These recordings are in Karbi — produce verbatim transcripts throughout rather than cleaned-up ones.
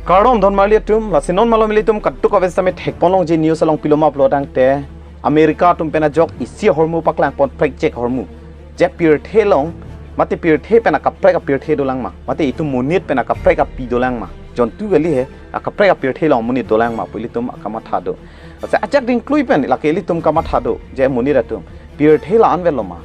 Kardom don marli atum, lasi non malom ilitum kadokave sitame thekpon longji news along pilo ma pulo tangte, America atum pen ajok isi ahormu paklangpon prekjek ahormu. Je pirthe along, mate pirthe pen akaprek apirthe dolang ma, mate itum monit pen akaprek api dolang ma. Jontu kali he, akaprek apirthe along monit dolang ma pu ilitum akamatha do. Lasi ajak dingklui pen lake ilitum kamatha do, je monit atum. Pirthe la-an avelo ma.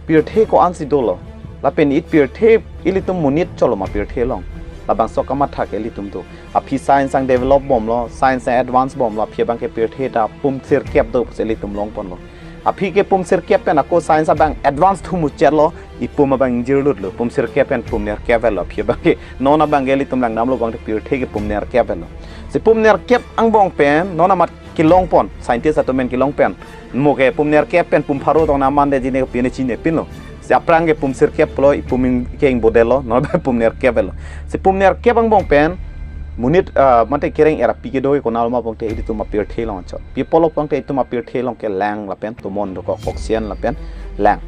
Pirthe ko-ansi dolo. Lapen it pirthe ilitum monit cholo ma pirthe along. Labangso kamatha ke ilitum do. Aphi science ang develop bomlo, science ang advance bomlo, aphi abang ke pirthe ta pum sirkep do pusi ilitum longponlo. Aphi ke pum sirkep pen ako science abang advance thumu chetlo, ipum abang ingjirlutlo, pum sirkep pen pum nerkep avelo, aphi abang ke non abang ke ilitum langdamlo abang te pirthe ke pum nerkep avelo. Si pum nerkep angbong pen, non amat kelongpon, scientist atum pen kelong pen. Mo ke pum nerkep pen pum pharo tong na man de jine ke pine chinepinlo. Si aphrang ke pum sirkep pulo, ipum ing-, ke ingbodelo, non abang pum nerkep avelo. Si pum nerkep angbong pen, monit, ah, mate kereng era pi kedo ke konat ma abang te ilitum apirthe along chot. Pi pulo abang te itum apirthe along ke lang lapen tomon dokok oxygen lapen lang.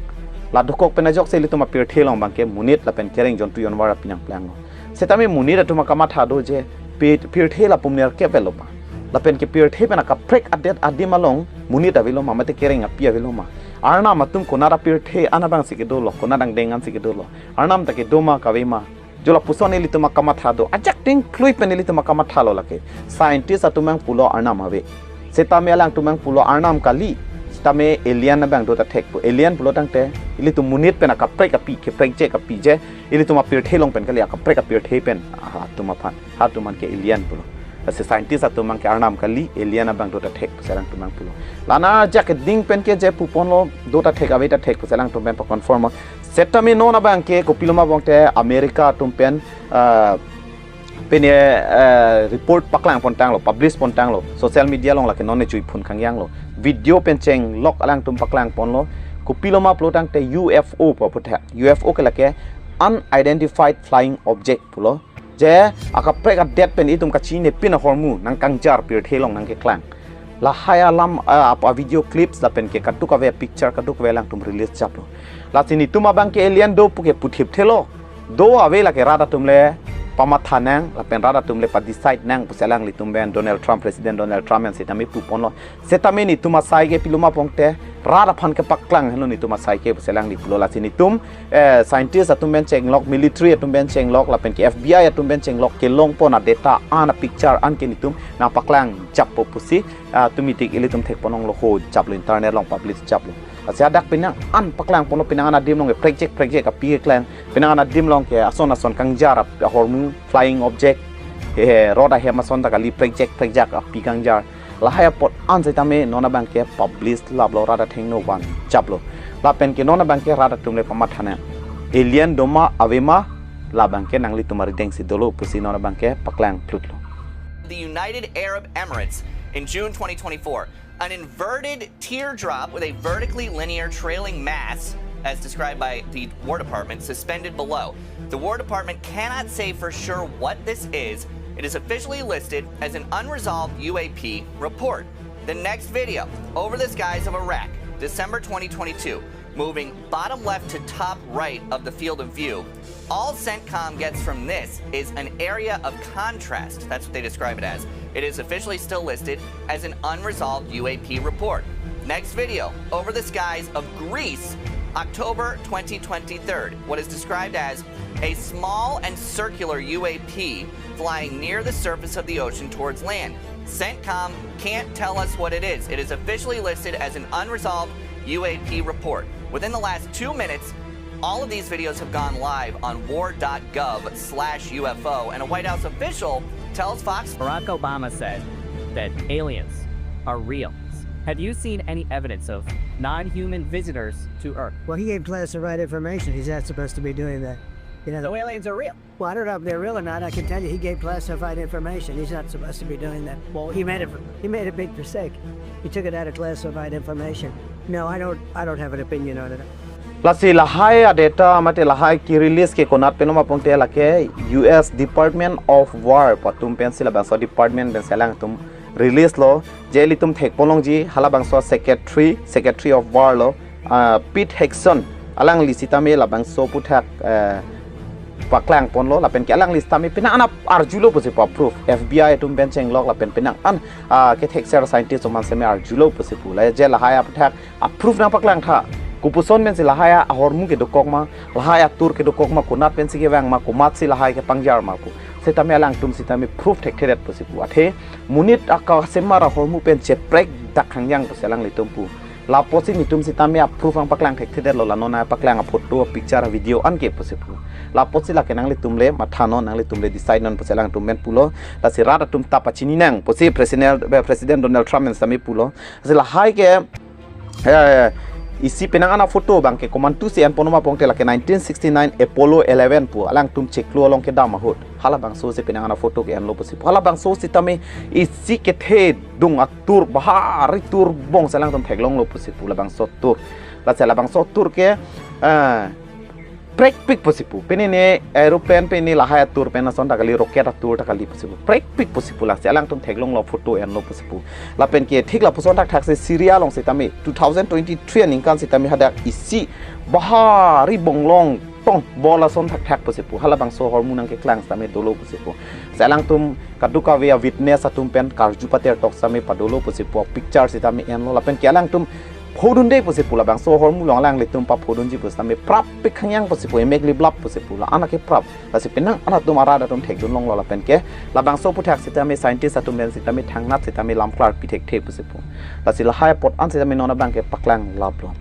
La dokok pen ajoksi ilitum apirthe along abang ke monit lapen kereng jontu jonwar api nangplanglo. Setame monit atum akamatha do je pi-, pirthe la pum nerkep avelo ma. Lapen ke pirthe pen akaprek adet adim along monit avelo ma, mate kereng api avelo ma. Arnam atum konat apirthe an abangsi kedolo, konat angdeng ansi kedolo. Arnam ta kedo ma kave ma. Jo lapuson ilitum akamatha do. Ajak dingklui pen ilitum akamathalo lake. Scientist atum ang pulo arnam ave. Setame alangtum ang pulo arnam kali. Setame alien abang do ta thek pu. Alien pulo tangte ilitum monit pen akaprek api, keprekjek api je ilitum apirthe along pen kali, akaprek apirthe pen. Aha, atum aphan. Ha atum an ke alien pulo. Lasi scientist atum ang ke arnam kali, alien abang do ta thek pusi alangtum ang pulo. Lana ajak keding pen ke je puponlo, do ta thek ave ta thek pusi alangtum pen pa-confirm. Setame non abang ke kopilo ma abang te America atum pen, ah, pine, ah, report paklangpon tanglo, publish pon tanglo, social media along lake non ne chui phun kangyanglo. Video pen chenglok alangtum paklangponlo, kopilo ma pulo tangte U F O pu aphuthak. U F O ke lake unidentified flying object pulo. Je akaprek adet pen itum kachinepin ahormu nangkangjar pirthe along nangkeklang. Lahai alam, ah, ap-, a video clips lapen ke kadokave picture kadokave alangtum release chaplo. Lasi netum abang ke alien do pu ke puthip thelo. Do ave lake rat atum le pamatha nang, lapen rat atum le pa-decide nang pusi alanglitum pen Donald Trump, President Donald Trump an setame puponlo. Setame netum asai ke pilo ma abang te rat aphan kepaklang henlo netum asai ke pusi alangli pulo. Lasi netum, eh, scientist atum pen chenglok, military atum pen chenglok, lapen ke F B I atum pen chenglok kelongpon a-data an, a-picture an ke netum nangpaklang jappo pusi, ah, tumi tik ilitum thekpon longlo, ho japlo, internet along publish japlo. Lasi hadak penang an paklangponlo, penang an adim along ke prekjek prekjek api keklang, penang an adim along ke ason ason kangjar ap-, ahormu, flying object, he, he, rot ahem ason ta kali, prekjek prekjek api kangjar. Lahai apot an setame non abang ke publish laplo, rat athengno van japlo. Lapen ke non abang ke rat atum le pamatha nang. Alien do ma ave ma, labang ke nanglitum arideng si dolo pusi non abang ke paklang plutlo. The United Arab Emirates in June twenty twenty-four, an inverted teardrop with a vertically linear trailing mass, as described by the War Department, suspended below. The War Department cannot say for sure what this is. It is officially listed as an unresolved U A P report. The next video, over the skies of Iraq, December twenty twenty-two, moving bottom left to top right of the field of view. All CENTCOM gets from this is an area of contrast. That's what they describe it as. It is officially still listed as an unresolved U A P report. Next video, over the skies of Greece, October twenty twenty-three, what is described as a small and circular U A P flying near the surface of the ocean towards land. CENTCOM can't tell us what it is. It is officially listed as an unresolved U A P report. Within the last two minutes, all of these videos have gone live on war dot gov slash U F O, and a White House official tells Fox Barack Obama said that aliens are real. Have you seen any evidence of non-human visitors to Earth? Well, he gave classified information. He's not supposed to be doing that. You know, the aliens are real. Well, I don't know if they're real or not. I can tell you he gave classified information. He's not supposed to be doing that. Well, he made a, he made a big mistake. He took it out of classified information. No, I don't, I don't have an opinion on it. Lasi lahai a-data mate lahai ke-release ke konat pen ma pongte lake U S Department of War pu atum pensi labangso department pensi alangtum release lo, je ilitum thekpon longji halabangso secretary, Secretary of War lo, ah, Pete Hegseth, alangli sitame labangso aphuthak, eh, paklang ponlo, lapen ke alangli sitame penang an arjulo pusi pu a-proof. F B I atum pen chenglok lapen penang an, ah, kethekser scientist atum an sitame arjulo pusi pu. La je lahai aphuthak a-proof nangpaklang tha. Kopuson pensi lahai ahormu kedokok ma, lahai atur kedokok ma, konat pensi kevang ma, komatsi lahai kepangjar ma pu. Sitame alangtum sitame proof thekthedet pusi pu. Athe monit akasemar ahormu pen cheprek dak hangyang pusi alanglitum pu. Lapotsi netum sitame a-proof nangpaklang thekthedetlo, la non nangpaklang a-photo, picture, video anke pusi pu. Lapotsi lake nanglitum le matha non, nanglitum le decide non pusi alangtum pen pulo. Lasi rat atum ta pachini nang pusi President, President Donald Trump pen sitame pulo. Lasi lahai ke, eh, isi penang an a-photo abang ke komantusi enpon ma pongte lake nineteen sixty-nine Apollo eleven pu alangtum chiklo along kedam ahut. Halabangso si penang an a-photo ke-enlo pusi pu. Halabangso sitame isi kethedung atur, bahari tur bongsi alangtum theklonglo pusi pu, labangso tur. Lasi labangso tur ke, eh, prekpik pusi pu. Pini ne aeroplane, pini lahai atur pen ason ta kali, rocket atur ta kali pusi pu. Prekpik pusi pu, lasi alangtum theklonglo, photo enlo pusi pu. Lapen ke thik lapuson thakthak si Syria along sitame two thousand twenty-three aningkan sitame hadak isi bahari bonglong tong bol ason thakthak pusi pu. Halabangso ahormu nangkeklang sitame dolo pusi pu. Si alangtum kadokave a-witness atum pen karju pater tok sitame padolo pusi pu, picture sitame enlo, lapen ke alangtum phodunde pusi pu, labangso ahormu along alanglitum paphodunji pu sitame prap pik hangyang pusi pu, emek liblap pusi pu, la-an ake prap. Lasi penang an atum arat atum thekdunlonglo lapen ke labangso aphuthak sitame scientist atum pen sitame thangnat sitame lam klarpi thekthe pusi pu. Lasi lahai apot an sitame non abang ke paklang laplo.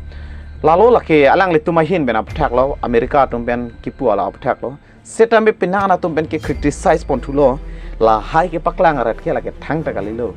Lalo lake alanglitum ahin pen aphuthaklo, America atum pen kipu ala aphuthaklo. Sitame penang an atum pen ke criticize ponthulo, lahai kepaklang arat ke lake thangta kalilo.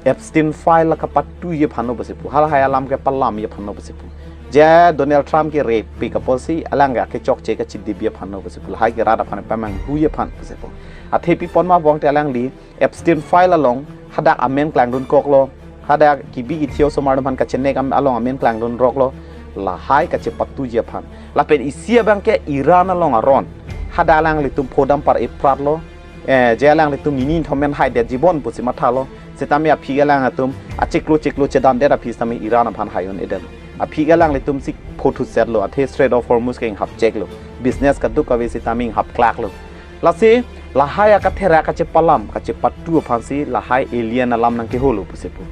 Epstein file la kapatuji aphanlo pusi pu. Halahai alam ke palamji aphanlo pusi pu. Je Donald Trump ke repik apotsi alang ke kechokche kachidipji aphanlo pusi pu. Lahai ke rat aphan pamanghuji aphan pusi pu. Athe pi pon ma pongte alangli Epstein file along hadak amen klangdunkoklo. Hadak kibi kithi osomar atum aphan kachenek am-, along amen klangdunroklo. Lahai kachepatuji aphan. Lapen isi abang ke Iran along aron. Hadak alanglitum phodam par epratlo. Eh, je alanglitum nini thomen haidetji bon pusi mathalo. Sitame aphi alang atum achiklo chiklo chedamdet aphi sitame Iran aphan hai-un-edetlo. Aphi alanglitum si phothutsetlo, athe Strait of Hormuz ke inghap cheklo. Business kadokave sitame inghap klaklo. Lasi lahai akatherak kachepalam, kachepatu aphansi lahai alien alam nangkeholo pusi pu.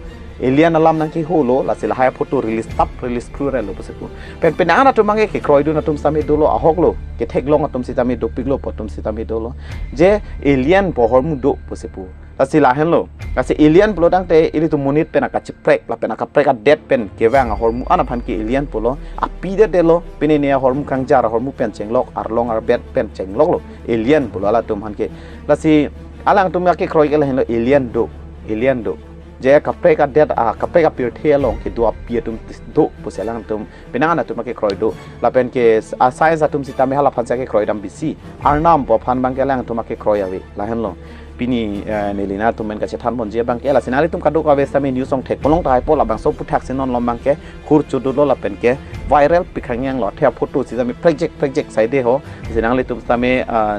Alien alam nangkeholo, lasi lahai photo release tap, release krurelo pusi pu. Pen penang an atum abang ke kekroidun atum sitame dolo, ahoklo, ketheklong atum sitame dopiklo pu atum sitame dolo. Je alien pu ahormu do pusi pu. Lasi lahenlo. Lasi alien pulo tangte ilitum monit pen akacheprek, lapen akaprek adet pen kevang ahormu an aphan ke alien pulo. Apidetdetlo, pini ne ahormu kangjar, ahormu pen chenglok, arlong arbet pen chengloklo. Alien pulo halatum aphan ke. Lasi alangtum akekroi ke lahenlo, alien do, alien do. Je kaprek adet, ah, kaprek apirthe along kedo api atum do pusi alangtum penang an atum akekroi do. Lapen ke, ah, science atum sitame hala aphansi akekroi dam bisi. Arnam pu aphan abang ke alangtum akekroi ave. Lahenlo. Pini, eh, neli nangtum pen kachethan ponji abang ke, lasi nanglitum kadokave sitame news along thekponlong tahai po, labangso aphuthak si non along abang ke hur chodotlo lapen ke viral pik hangyanglo. Athe photo sitame prekjek prekjek saide ho. Si nanglitum sitame, ah,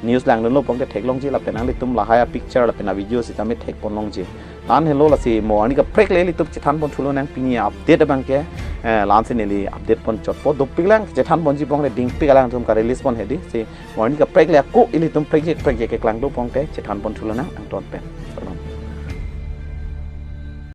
news langdunlo pongte theklongji lapen nanglitum lahai apicture lapen avideo sitame thekponlongji. La-an helo, lasi mo arni kaprek le ilitum chethan ponthulonang, pini update abang ke, eh, la-ansi neli update ponchotpo. Dopiklang chethan ponji pongte dingpik alangtum karelease pon hedi. Si mo arni kaprek le ako ilitum prekjek prekjek keklangdo pongte chethan ponthulonang angton pen. Salam.